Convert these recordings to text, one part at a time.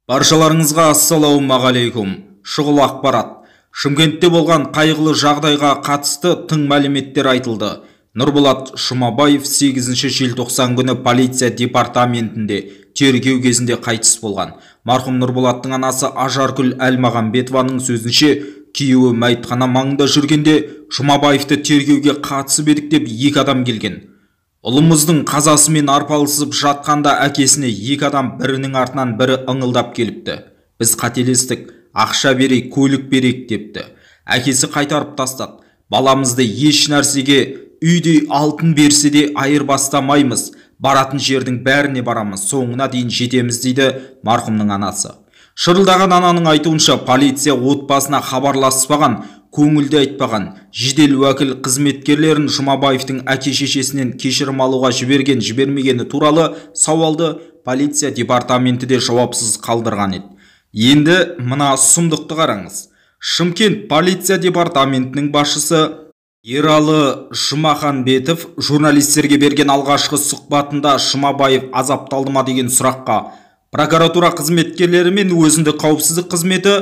Баршаларыңызға ассалаумағалейкум. Шұғыл ақпарат. Шымкентте болған қайғылы жағдайға қатысты тың мәліметтер айтылды. Нұрболат Жұмабаев 8 желтоқсан күні полиция департаментінде тергеу кезінде қайтыс болған. Марқұм Нұрболаттың анасы Ажаргүл Әлмағамбетованың сөзінше, күйеуі мәйітхана маңында жүргенде Жұмабаевты тергеуге қатысып едік деп екі адам келген. Ұлымыздың қазасымен арпалысып жатқанда әкесіне екі адам бірінің артынан бірі ыңылдап келіпті. Біз қателестік, ақша берейік, көлік берейік депті. Әкесі қайтарып тастады. Баламызды еш нәрсеге үйдей алтын берсе де айырбастамаймыз. Баратын жердің бәріне барамыз, соңына дейін жетеміз дейді марқұмның анасы. Шырылдаған ананың айтуынша, полиция отбасына хабарласпаған, көңілді айтпаған. Жедел уәкіл қызметкерлерін Жұмабаевтың әке-шешесінен кешірім алуға жіберген жібермегені туралы сауалды полиция департаменті де жауапсыз қалдырған еді. Енді мына сұмдықты қараңыз. Шымкент полиция департаментінің басшысы Ералы Жұмаханбетов журналистерге берген алғашқы сұхбатында Жұмабаев азапталды ма деген сұраққа прокуратура қызметкерлері мен өзіндік қауіпсіздік қызметі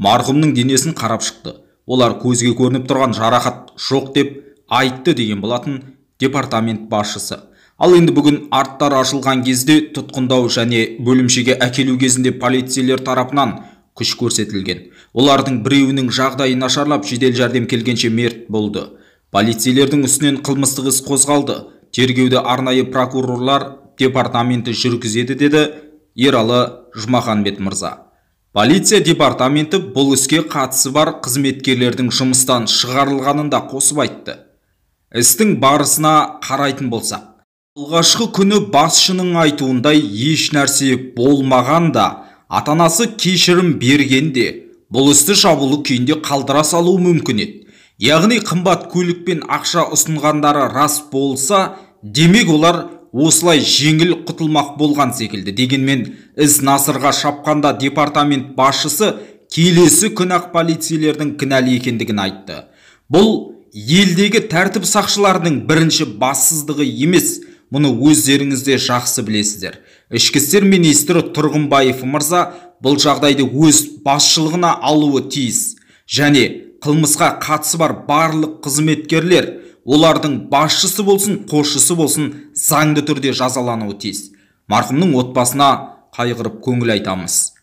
марқұмның денесін қарап шықты. Олар көзге көрініп тұрған жарақат жоқ деп айтты деген болатын департамент басшысы. Ал енді бүгін арттар ашылған кезде тұтқындау және бөлімшеге әкелу кезінде полицейлер тарапынан күш көрсетілген. Олардың біреуінің жағдайы нашарлап, жедел жәрдем келгенше мерт болды. Полицейлердің үстінен қылмыстық іс қозғалды. Тергеуді арнайы прокурорлар департаменті жүргізеді деді Ералы Жұмаханбет мырза. Полиция департаменті бұл іске қатысы бар қызметкерлердің жұмыстан шығарылғанын да қосып айтты. Істің барысына қарайтын болсақ, алғашқы күні басшының айтуындай еш нәрсе болмаған да, ата-анасы кешірім бергенде бұл істі жабулы күйінде қалдыра салуы мүмкін еді. Яғни қымбат көлікпен ақша ұсынғандары рас болса, демек олар осылай жеңіл құтылмақ болған секілді. Дегенмен іс насырға шапқанда департамент басшысы келесі күні-ақ полицейлердің кінәлі екендігін айтты. Бұл елдегі тәртіп сақшыларының бірінші бассыздығы емес, мұны өздеріңіз де жақсы білесіздер. Ішкі істер министрі Тұрғынбаев мырза бұл жағдайды өз басшылығына алуы тиіс. Және қылмысқа қатысы бар барлық қызметкерлер, олардың басшысы болсын, қосшысы болсын, заңды түрде жазалануы тиіс. Марқұмның отбасына қайғырып көңіл айтамыз.